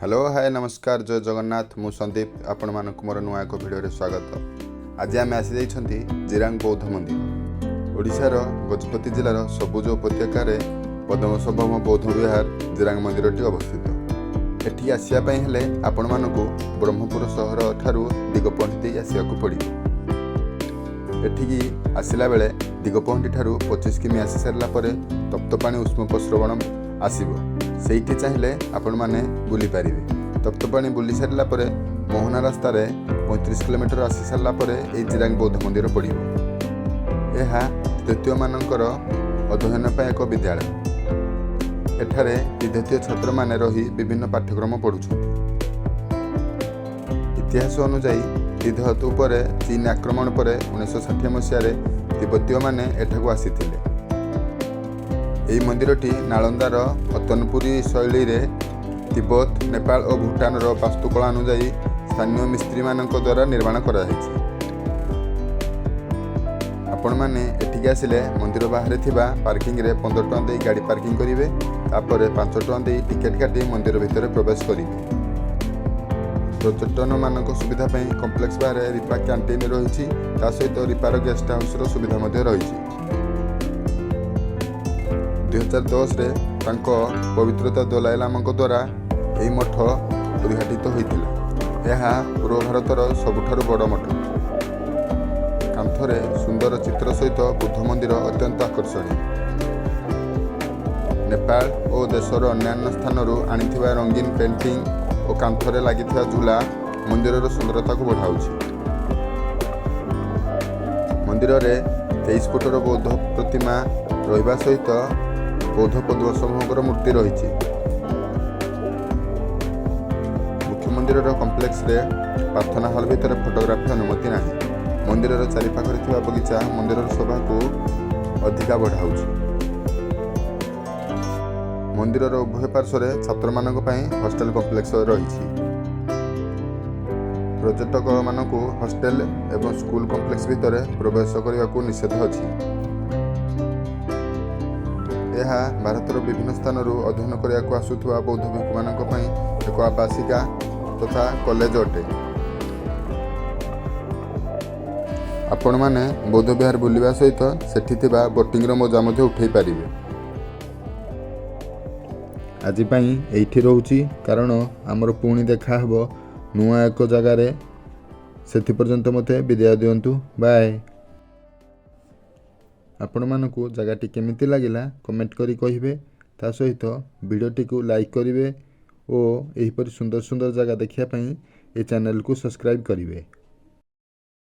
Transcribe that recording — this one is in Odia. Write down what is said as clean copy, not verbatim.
ହ୍ୟାଲୋ, ହାଏ, ନମସ୍କାର, ଜୟ ଜଗନ୍ନାଥ। ମୁଁ ସନ୍ଦୀପ, ଆପଣମାନଙ୍କୁ ମୋର ନୂଆ ଏକ ଭିଡ଼ିଓରେ ସ୍ୱାଗତ। ଆଜି ଆମେ ଆସିଯାଇଛନ୍ତି ଜିରାଙ୍ଗ ବୌଦ୍ଧ ମନ୍ଦିର। ଓଡ଼ିଶାର ଗଜପତି ଜିଲ୍ଲାର ସବୁଜ ଉପତ୍ୟକାରେ ପଦ୍ମସମ୍ଭବ ବୌଦ୍ଧ ବିହାର ଜିରାଙ୍ଗ ମନ୍ଦିରଟି ଅବସ୍ଥିତ। ଏଠିକି ଆସିବା ପାଇଁ ହେଲେ ଆପଣମାନଙ୍କୁ ବ୍ରହ୍ମପୁର ସହର ଠାରୁ ଦିଗପହଣ୍ଡି ଦେଇ ଆସିବାକୁ ପଡ଼ିବ। ଏଠିକି ଆସିଲା ବେଳେ ଦିଗପହଣ୍ଡି ଠାରୁ 25 କିମି ଆସି ସାରିଲା ପରେ ତପ୍ତପାଣି ଉଷ୍ମ ପ୍ରସ୍ରବଣ ଆସିବ। ସେଇଠି ଚାହିଁଲେ ଆପଣମାନେ ବୁଲିପାରିବେ। ତପ୍ତପାଣି ବୁଲି ସାରିଲା ପରେ ମୋହନା ରାସ୍ତାରେ 35 କିଲୋମିଟର ଆସି ସାରିଲା ପରେ ଏଇ ଜିରାଙ୍ଗ ବୌଦ୍ଧ ମନ୍ଦିର ପଡ଼ିବ। ଏହା ତିବ୍ଦତୀୟମାନଙ୍କର ଅଧ୍ୟୟନ ପାଇଁ ଏକ ବିଦ୍ୟାଳୟ। ଏଠାରେ ତିବ୍ଦତୀୟ ଛାତ୍ରମାନେ ରହି ବିଭିନ୍ନ ପାଠ୍ୟକ୍ରମ ପଢ଼ୁଛନ୍ତି। ଇତିହାସ ଅନୁଯାୟୀ, ତିବ୍ଦତ ଉପରେ ଚୀନ ଆକ୍ରମଣ ପରେ 1960 ମସିହାରେ ତିବ୍ଦତୀୟମାନେ ଏଠାକୁ ଆସିଥିଲେ। ଏହି ମନ୍ଦିରଟି ନାଳନ୍ଦାର ଅତନପୁରୀ ଶୈଳୀରେ ତିବ୍ଦତ, ନେପାଳ ଓ ଭୁଟାନର ବାସ୍ତୁକଳା ଅନୁଯାୟୀ ସ୍ଥାନୀୟ ମିସ୍ତ୍ରୀମାନଙ୍କ ଦ୍ୱାରା ନିର୍ମାଣ କରାଯାଇଛି। ଆପଣମାନେ ଏଠିକି ଆସିଲେ ମନ୍ଦିର ବାହାରେ ଥିବା ପାର୍କିଂରେ 15 ଟଙ୍କା ଦେଇ ଗାଡ଼ି ପାର୍କିଂ କରିବେ। ତାପରେ 5 ଟଙ୍କା ଦେଇ ଟିକେଟ୍ କାଟି ମନ୍ଦିର ଭିତରେ ପ୍ରବେଶ କରିବେ। ପର୍ଯ୍ୟଟନମାନଙ୍କ ସୁବିଧା ପାଇଁ କମ୍ପ୍ଲେକ୍ସ ବାହାରେ ରିପା କ୍ୟାଣ୍ଟିନ୍ ରହିଛି। ତା ସହିତ ରିପାର ଗେଷ୍ଟ ହାଉସର ସୁବିଧା ମଧ୍ୟ ରହିଛି। 2010ରେ ତାଙ୍କ ପବିତ୍ରତା ଦଲାଇ ଲାମାଙ୍କ ଦ୍ୱାରା ଏହି ମଠ ଉଦ୍ଘାଟିତ ହୋଇଥିଲା। ଏହା ପୂର୍ବ ଭାରତର ସବୁଠାରୁ ବଡ଼ ମଠ। କାନ୍ଥରେ ସୁନ୍ଦର ଚିତ୍ର ସହିତ ବୁଦ୍ଧ ମନ୍ଦିର ଅତ୍ୟନ୍ତ ଆକର୍ଷଣୀୟ। ନେପାଳ ଓ ଦେଶର ଅନ୍ୟାନ୍ୟ ସ୍ଥାନରୁ ଆଣିଥିବା ରଙ୍ଗୀନ ପେଣ୍ଟିଂ ଓ କାନ୍ଥରେ ଲାଗିଥିବା ଝୁଲା ମନ୍ଦିରର ସୁନ୍ଦରତାକୁ ବଢ଼ାଉଛି। ମନ୍ଦିରରେ 23 ଫୁଟର ବୌଦ୍ଧ ପ୍ରତିମା ରହିବା ସହିତ ବୌଦ୍ଧ ପଦ୍ମସମ୍ଭବଙ୍କର ମୂର୍ତ୍ତି ରହିଛି। ମୁଖ୍ୟ ମନ୍ଦିରର କମ୍ପ୍ଲେକ୍ସରେ ପ୍ରାର୍ଥନା ହଲ୍ ଭିତରେ ଫଟୋଗ୍ରାଫି ଅନୁମତି ନାହିଁ। ମନ୍ଦିରର ଚାରିପାଖରେ ଥିବା ବଗିଚା ମନ୍ଦିରର ଶୋଭାକୁ ଅଧିକା ବଢ଼ାଉଛି। ମନ୍ଦିରର ଉଭୟ ପାର୍ଶ୍ୱରେ ଛାତ୍ରମାନଙ୍କ ପାଇଁ ହଷ୍ଟେଲ କମ୍ପ୍ଲେକ୍ସ ରହିଛି। ପର୍ଯ୍ୟଟକମାନଙ୍କୁ ହଷ୍ଟେଲ ଏବଂ ସ୍କୁଲ କମ୍ପ୍ଲେକ୍ସ ଭିତରେ ପ୍ରବେଶ କରିବାକୁ ନିଷେଧ ଅଛି। ଏହା ଭାରତର ବିଭିନ୍ନ ସ୍ଥାନରୁ ଅଧ୍ୟୟନ କରିବାକୁ ଆସୁଥିବା ବୌଦ୍ଧ ଭିକ୍ଷୁମାନଙ୍କ ପାଇଁ ଏକ ଆବାସିକା ତଥା କଲେଜ ଅଟେ। ଆପଣମାନେ ବୌଦ୍ଧ ବିହାର ବୁଲିବା ସହିତ ସେଠି ଥିବା ବୋଟିଂର ମଜା ମଧ୍ୟ ଉଠାଇ ପାରିବେ। ଆଜି ପାଇଁ ଏଇଠି ରହୁଛି, କାରଣ ଆମର ପୁଣି ଦେଖା ହେବ ନୂଆ ଏକ ଜାଗାରେ। ସେଥିପର୍ଯ୍ୟନ୍ତ ମୋତେ ବିଦାୟ ଦିଅନ୍ତୁ। ବାଏ। ଆପଣମାନଙ୍କୁ ଜାଗାଟି କେମିତି ଲାଗିଲା, କମେଣ୍ଟ କରି କହିବେ। ତା ସହିତ ଭିଡ଼ିଓଟିକୁ ଲାଇକ୍ କରିବେ ଓ ଏହିପରି ସୁନ୍ଦର ସୁନ୍ଦର ଜାଗା ଦେଖିବା ପାଇଁ ଏ ଚ୍ୟାନେଲକୁ ସବସ୍କ୍ରାଇବ୍ କରିବେ।